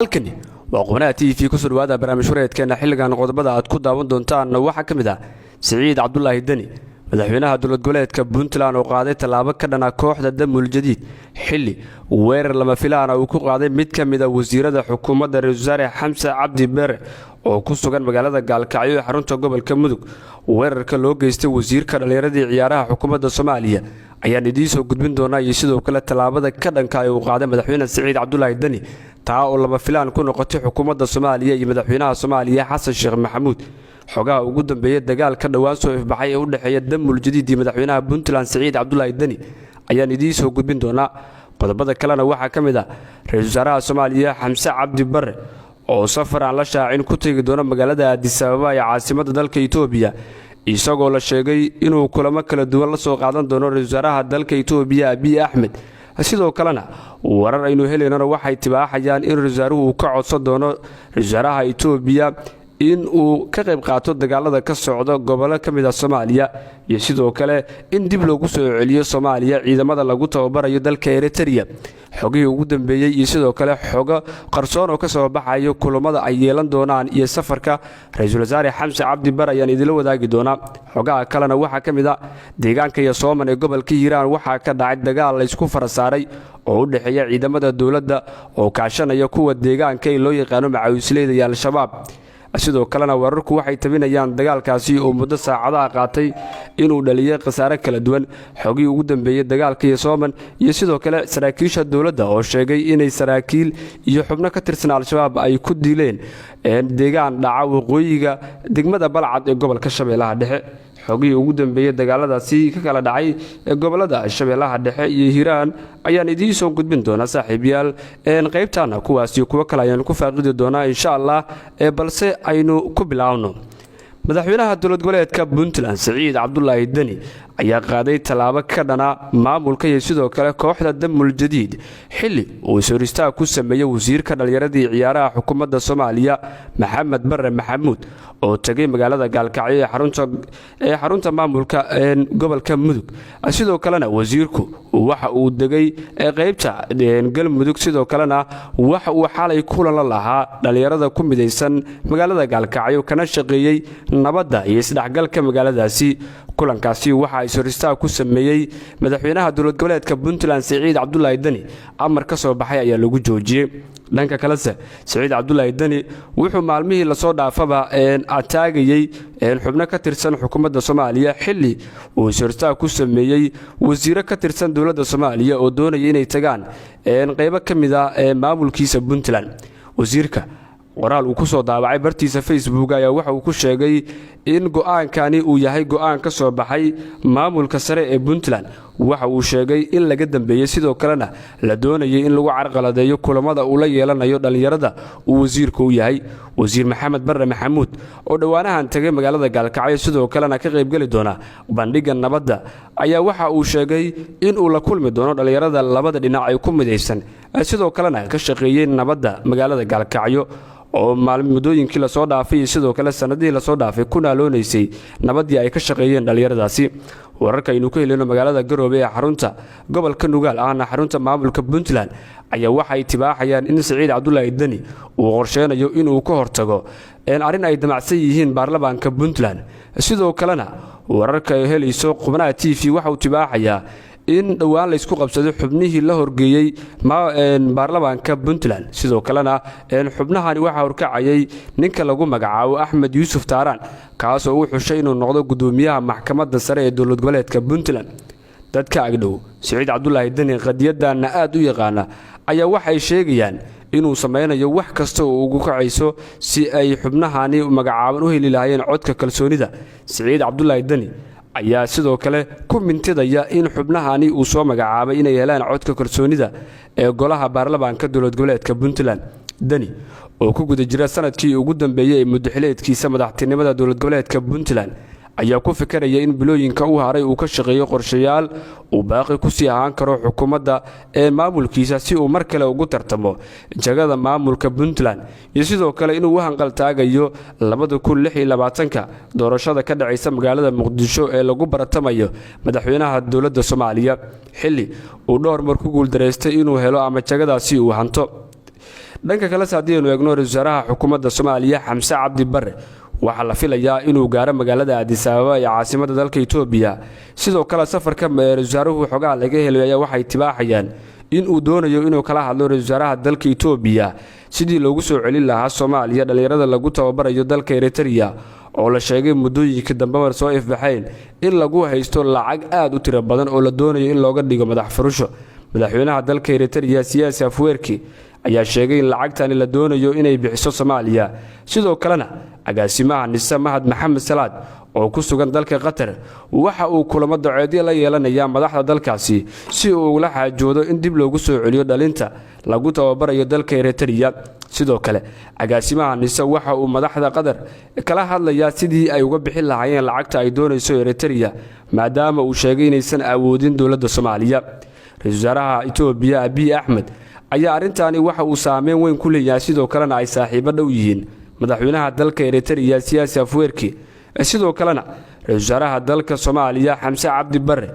Halkani waa Qubanaha TV. Kusoo dhawaada barnaamij wareedkeena xilligan. Qodobada aad ku daawan doontaan waxaa ka mid ah Siciid Cabdulaahi Deni, madaxweynaha dowlad goboleedka Puntland, oo qaaday tallaabo ka dhana kooxda Damul Jadiid, xilli weerar lama filaana uu ku qaaday mid ka mid a wasiirada xukuumadda ra-isul wasaare Xamse Cabdi Bare oo ku sugan magaalada Gaalkacyo ee xarunta gobolka Mudug. Weerarka loo geystay wasiirka dhallinyaradii ciyaaraha xukuumadda Soomaaliya ayaan idiin soo gudbin doonaa, iyo sidoo kale tallaabada ka dhanka ee uu qaaday madaxweyne Siciid Cabdulaahi Deni, taa oo lama filaan ku noqotay xukuumadda Soomaaliya iyo madaxweynaha Soomaaliya Xasan Sheekh Maxamuud. Xogaha ugu dambeeya dagaal ka dhowaan soo ifbaxay ee u dhexeeya Damul Jadiid iyo madaxweynaha Puntland Siciid Cabdulaahi Deni ayaan idiin soo gudbin doonaa. Qodobada kalena waxaa ka mid ah ra-iisul wasaaraha Soomaaliya Xamse Cabdi Bare oo safar aan la shaacin ku tegi doono magaalada Addis Ababa ee caasimadda dalka Itoobiya, isagoo la sheegay inuu kulamo kala duwan la soo qaadan doono ra-isul wasaaraha dalka Itoobiya Abiy Axmed. Sidoo kalena warar aynu helaynona waxay tibaaxayaan in ra-isul wasaaruhu uu ka codsan doono ra-isul wasaaraha Itoobiya in uu ka qayb qaato dagaalada ka socda gobollo ka mid ah Soomaaliya, iyo sidoo kale in dib loogu soo celiyo Soomaaliya ciidamada lagu tababarayo dalka Eritrea. Xogihii ugu dambeeyey iyo sidoo kale xogo qarsoon oo ka soo baxayo kulamada ay yeelan doonaan iyo safarka ra-iisul wasaare Xamse Cabdi Bare ayaan idinla wadaagi doonaa. Xogaha kalena waxaa ka mid a deegaanka Yosooman ee gobolka Hiiraan waxaa ka dhacay dagaal laysku fara saaray oo u dhexeeya ciidamada dowladda oo kaashanaya kuwa deegaanka ee loo yaqaano macawisleyda iyo Al-Shabaab. Sidoo kalena wararku waxay tabinayaan dagaalkaasi oo muddo saacadaha qaatay inuu dhaliyay khasaare kala duwan. Xogihii ugu dambeeyey dagaalka Yosooman iyo sidoo kale saraakiisha dowladda oo sheegay inay saraakiil iyo xubno ka tirsan Al-Shabaab ay ku dileen deegaan dhaca waqooyiga degmada Balcad ee gobolka Shabeellaha Dhexe. Xogihii ugu dambeeyey dagaaladaasi ka kala dhacay ee gobolada Shabeellaha Dhexe iyo Hiiraan ayaan idiin soo gudbin doonaa, saaxiibayaal. Qaybtaana kuwaasi kuwo kale ayaan ku faaqidi doonaa, insha Allah, balse aynu ku bilaabno. Madaxweynaha dowlad goboleedka Puntland Siciid Cabdulaahi Deni ayaa qaaday tallaabo ka dhana maamulka iyo sidoo kale kooxda Damul Jadiid, xilli uu is-horistaag ku sameeyey wasiirka dhallinyaradii ciyaaraha xukuumadda Soomaaliya Maxamed Bare Maxamuud oo tegay magaalada Gaalkacyo ee xarunta maamulka gobolka Mudug. Sidoo kalena wasiirku waxa uu degay qaybta Galmudug. Sidoo kalena waxa uu xalay kulan la lahaa dhallinyarada ku midaysan magaalada Gaalkacyo kana shaqeeyey nabadda iyo isdhexgalka magaaladaasi. Kulankaasi waxaa is-horistaag ku sameeyey madaxweynaha dowlad goboleedka Puntland Siciid Cabdulaahi Deni. Amar ka soo baxay ayaa lagu joojiyey. Dhanka kalese, Siciid Cabdulaahi Deni wuxuu maalmihii lasoo dhaafaba ataagayey xubno ka tirsan xukuumadda Soomaaliya, xilli uu is-horistaag ku sameeyey wasiiro ka tirsan dowladda Soomaaliya oo doonaya inay tagaan qeybo ka mid ah maamulkiisa Puntland. Wasiirka qoraal uu ku soo daabacay bartiisa Facebook ayaa waxa uu ku sheegay in go'aankani uu yahay go'aan ka soo baxay maamulka sare ee Puntland. Waxa uu sheegay in laga dambeeyey, sidoo kalena la doonayay in lagu carqaladeeyo kulamada uu la yeelanayo dhallinyarada uu wasiirka u yahay. Wasiir Maxamed Barre Maxamuud oo dhowaanahan tegay magaalada Gaalkacyo, sidoo kalena ka qaybgeli doona bandhigga nabadda, ayaa waxa uu sheegay in uu la kulmi doono dhallinyarada labada dhinac ay ku midaysan, sidoo kalena ka shaqeeyey nabadda magaalada Gaalkacyo oo muddooyinkii lasoo dhaafay iyo sidoo kale sanadihii lasoo dhaafay ku naaloonaysay nabaddii ay ka shaqeeyeen dhallinyaradaasi. Wararka aynu ka helino magaalada Garoobe ee xarunta gobolka Nugaal ahna xarunta maamulka Puntland ayaa waxay tibaaxayaan in Siciid Cabdulaahi Deni uu qorsheynayo inuu ka hortago arrin ay damacsan yihiin baarlamaanka Puntland. Sidoo kalena wararka ay helayso Qubanaha TV waxa uu tibaaxayaa in dhowaan laysku qabsaday xubnihii la horgeeyey baarlamaanka Puntland. Sidoo kalena xubnahani waxaa horkacayay ninka lagu magacaabo Axmed Yuusuf Taaraan, kaasoo u xushay inuu noqdo gudoomiyaha maxkamadda sare ee dowlad goboleedka Puntland. Dadka agdhow Siciid Cabdulaahi Deni, qadiyadanna aad u yaqaana, ayaa waxay sheegayaan inuu samaynayo wax kasta oo ugu kacayso si ay xubnahani magacaaban u heli lahaayeen codka kalsoonida. Siciid Cabdulaahi Deni ayaa sidoo kale ku mintidaya in xubnahani uu soo magacaabay inay helaan codka kalsoonida ee golaha baarlamaanka dowlad goboleedka Puntland. Deni oo ku guda jira sanadkii ugu dambeeyey ee muddaxileedkiisa madaxtinimada dowlad goboleedka Puntland ayaa ku fikiraya in bilooyinka u haray uu ka shaqeeyo qorshayaal uu baaqi kusii ahaan karo xukuumadda ee maamulkiisa, si uu mar kale ugu tartamo jagada maamulka Puntland, iyo sidoo kale inuu u hanqaltaagayo 2026-ka doorashada ka dhacaysa magaalada Muqdisho ee lagu baratamayo madaxweynaha dowladda Soomaaliya, xilli uu dhowr mar ku guuldaraystay inuu helo ama jagadaasi uu hanto. Dhanka kalese, haddii aynu eegno, ra-isul wasaaraha xukuumadda Soomaaliya Xamse Cabdi Barre waxaa la filayaa inuu gaaro magaalada Addis Ababa ee caasimada dalka Itoobiya. Sidoo kale, safarka ra-isul wasaaruhu xogaha laga helayo ayaa waxay tibaaxayaan in uu doonayo inuu kala hadlo ra-isul wasaaraha dalka Itoobiya sidii loogu soo celin lahaa Soomaaliya dhallinyarada lagu tababarayo dalka Eritrea, oo la sheegay muddooyinka dambeba soo ifbaxayn in lagu haysto lacag aad u tiro badan oo la doonayo in looga dhigo madax furasho. Madaxweynaha dalka Eritrea Siyaasi Afwerki ayaa sheegay in lacagtani la doonayo inay bixiso Soomaaliya. Sidoo kalena, agaasimaha NISA Mahad Maxamed Salaad oo ku sugan dalka Qatar waxa uu kulamo daceedyo la yeelanayaa madaxda dalkaasi si uu ugula xaajoodo in dib loogu soo celiyo dhalinta lagu tababarayo dalka Eritrea. Sidoo kale, agaasimaha NISA waxa uu madaxda Qatar kala hadlayaa sidii ay uga bixin lahaayeen lacagta ay doonayso Eritrea, maadaama uu sheegay inaysan awoodin dowladda Soomaaliya. Ra-isul wasaaraha Itoobiya Abiy Axmed ayaa arrintaani waxa uu saameyn weyn ku leeyahay, sidoo kalena ay saaxiibo dhow yihiin madaxweynaha dalka Eritrea Siyaasi Afwerki. Sidoo kalena, ra-isul wasaaraha dalka Soomaaliya Xamse Cabdi Barre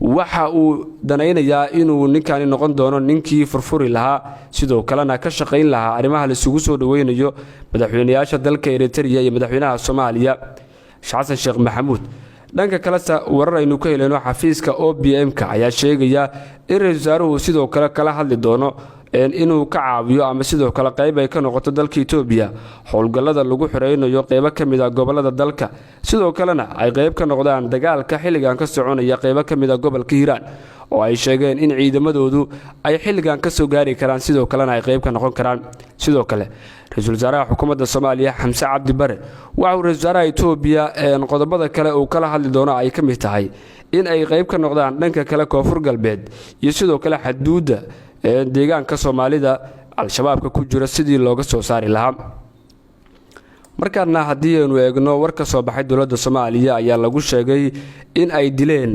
waxa uu danaynayaa inuu ninkani noqon doono ninkii furfuri lahaa, sidoo kalena ka shaqayn lahaa arrimaha laisugu soo dhaweynayo madaxweynayaasha dalka Eritrea iyo madaxweynaha Soomaaliya Xasan Sheekh Maxamuud. Dhanka kalese, warar aynu ka heleyno xafiiska OPM-ka ayaa sheegaya in ra-isul wasaaruhu sidoo kale kala hadli doono inuu ka caawiyo ama sidoo kale qayb ay ka noqoto dalka Itoobiya howlgallada lagu xoreynayo qeybo ka mid ah gobolada dalka, sidoo kalena ay qeyb ka noqdaan dagaalka xilligan ka soconaya qeybo ka mid ah gobolka Hiiraan, oo ay sheegeen in ciidamadoodu ay xilligan ka soo gaari karaan, sidoo kalena ay qeyb ka noqon karaan. Sidoo kale, ra-iisul wasaaraha xukuumadda Soomaaliya Xamse Cabdi Bare waxa uu ra-isul wasaaraha Itoobiya qodobada kale uu kala hadli doono ay ka mid tahay in ay qeyb ka noqdaan dhanka kale Koonfur Galbeed iyo sidoo kale xaduudda deegaanka Soomaalida Al-Shabaabka ku jira sidii looga soo saari lahaa. Markaana haddii aynu eegno, war ka soo baxay dowladda Soomaaliya ayaa lagu sheegay in ay dileen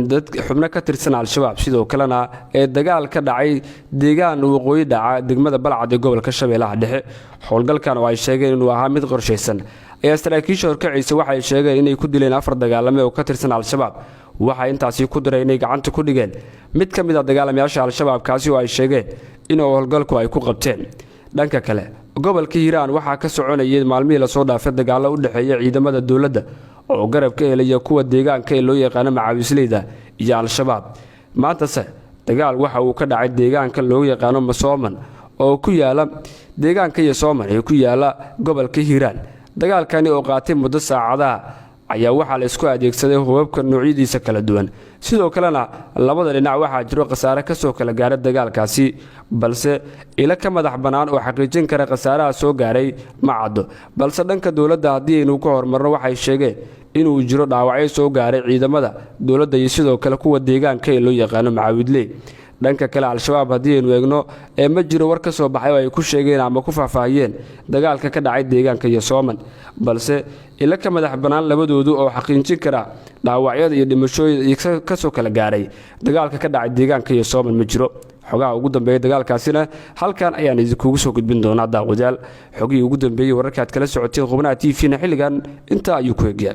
dad xubno ka tirsan Al-Shabaab, sidoo kalena ee dagaal ka dhacay deegaan waqooyi dhaca degmada Balcad ee gobolka Shabeellaha Dhexe. Howlgalkan oo ay sheegeen inuu ahaa mid qorshaysan ayaa saraakiisha horkacaysa waxay sheegeen inay ku dileen afar dagaalame oo ka tirsan Al-Shabaab. Waxay intaasi ku diray inay gacanta ku dhigeen mid ka mid ah dagaalamayaasha Al-Shabaab, kaasi oo ay sheegeen in howlgalku ay ku qabteen. Dhanka kale, gobolka Hiiraan waxaa ka soconayay maalmihii lasoo dhaafay dagaallo u dhexeeya ciidamada dowladda oo garab ka helaya kuwa deegaanka ee loo yaqaano Macaawisleyda iyo Al-Shabaab. Maantase dagaal waxa uu ka dhacay deegaanka loo yaqaano Masooman oo ku yaala deegaanka Yosooman ee ku yaala gobolka Hiiraan. Dagaalkani oo qaatay muddo saacadaha ayaa waxaa la isku adeegsaday hubabka noocyadiisa kala duwan. Sidoo kalena, labada dhinac waxaa jiro khasaare kasoo kala gaara dagaalkaasi, balse ilo ka madax bannaan oo xaqiijin kara khasaaraha soo gaaray ma caddo. Balse dhanka dowladda haddii aynu ka hormarno, waxay sheegeen inuu jiro dhaawacyo soo gaaray ciidamada dowladda iyo sidoo kale kuwa deegaanka ee loo yaqaano Macaawidley. Dhanka kale, Al-Shabaab haddii aynu eegno, ee ma jiro war ka soo baxay oo ay ku sheegeen ama ku faahfaahiyeen dagaalka ka dhacay deegaanka Yosooman, balse ilo ka madax bannaan labadoodu oo xaqiijin kara dhaawacyada iyo dhimashooyada kasoo kala gaaray dagaalka ka dhacay deegaanka Yosooman ma jiro. Xogaha ugu dambeeyay dagaalkaasina halkan ayaan idinkugu soo gudbin doonaa, daawadayaal. Xogihii ugu dambeeyey wararka aad kala socoteen Qubnaha TV-na xilligan intaa ayuu ku egyaa.